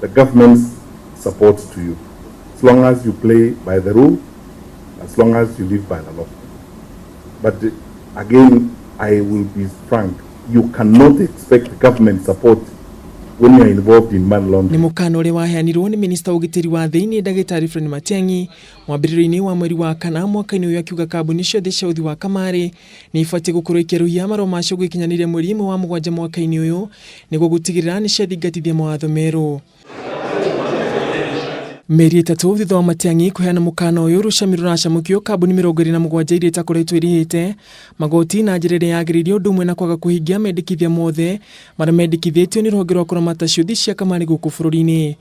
The government's support to you, as long as you play by the rule, as long as you live by the law. But again, I will be frank, you cannot expect government support when you are involved in money Nĩ laundering. mũkana ũrĩa waheanirwo nĩ minista wa ũgitĩri wa thĩinĩ ndagĩtarĩ Fred Matiang'i mwambĩrĩrio-inĩ wa mweri wa kana mwaka-inĩ ũyũ, akiuga kambuni ciothe cia ũthi wa kamarĩ nĩ ibatiĩ gũkorwo ikĩerũhia marũa macio gwĩkinyanĩria mweri ĩmwe wa mũgwanja mwaka-inĩ ũyũ nĩguo gũtigĩrĩra nĩ ciathingatithia mawatho merũ. Mĩeri 3 thutha wa Matiang'i kũheana mũkana ũyũ, rũcami rũracamũkio kambuni 27 iria itakoretwo irĩhĩte magoti na njĩra ĩrĩa yagĩrĩire, ũndũ ũmwe na kwaga kũhingia mendekithia mothe marĩa mendekithĩtio nĩ rũhonge rwa kũramata ciũthi cia kamarĩ gũkũ bũrũri-inĩ.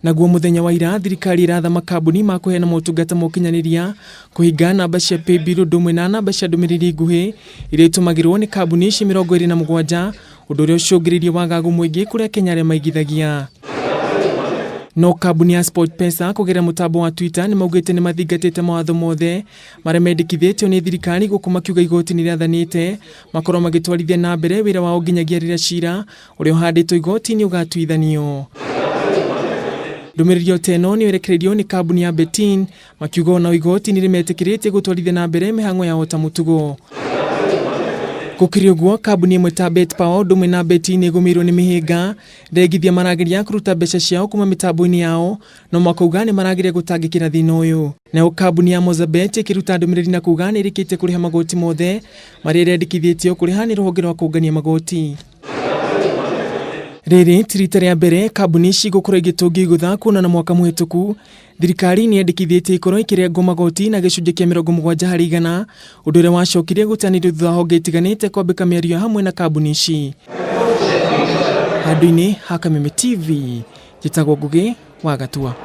Naguo mũthenya wa ira, thirikari ĩratha makambuni ma kũheana motungata ma ũkinyanĩria kũhinga namba cia paybill ũndũ ũmwe na namba cia ndũmĩrĩri nguhĩ iria itũmagĩrwo nĩ kambuni ici 27, ũndũ ũrĩa ũcũngĩrĩirie wagagu mũingĩ kũrĩ Akenya arĩa maigithagia. No kambuni ya SportPesa kũgerera mũtambo wa Twitter nĩ maugĩte nĩ mathingatĩte mawatho mothe marĩa mendekithĩtio nĩ thirikari, gũkũ makiuga igoti nĩ rĩathanĩte makorwo magĩtwarithia na mbere wĩra wao nginyagia rĩrĩa cira ũrĩa ũhandĩtwo igoti-inĩ ũgatuithanio. Ndũmĩrĩri o ta ĩno nĩ yerekereirio nĩ kambuni ya Betin, makiuga onao igoti nĩ rĩmetĩkĩrĩtie gũtwarithia na mbere mĩhang'o yao ta mũtugo. Gũkĩrĩ ũguo, kambuni ĩmwe ta Betpower ũndũ ũmwe na Betin nĩ ĩgũmĩirwo nĩ mĩhĩnga ndegithia marageria kũruta mbeca ciao kuma mĩtambo-inĩ yao, no makauga nĩ marageria gũtangĩkĩra thĩna ũyũ. Nayo kambuni ya Mozabet ĩkĩruta ndũmĩrĩri na kuga nĩ ĩrĩkĩtie kũrĩha magoti mothe marĩa ĩrendekithĩtio kũrĩha nĩ rũhonge rwa kũngania magoti. Rĩrĩ ti rita rĩa mbere kambuni ici gũkorwo igĩtũngio igũtha, kuona na mwaka mũhĩtũku thirikari nĩ yendekithĩtie ikorwo ikĩrengwo magoti na gĩcunjĩ kĩa 70%, ũndũ ũrĩa wacokire gũtanĩrio thutha wa honge itiganĩte kwambĩka mĩario hamwe na kambuni ici. Handũ-inĩ ha Kameme TV, njĩtagwo Ngũgĩ wa Gatua.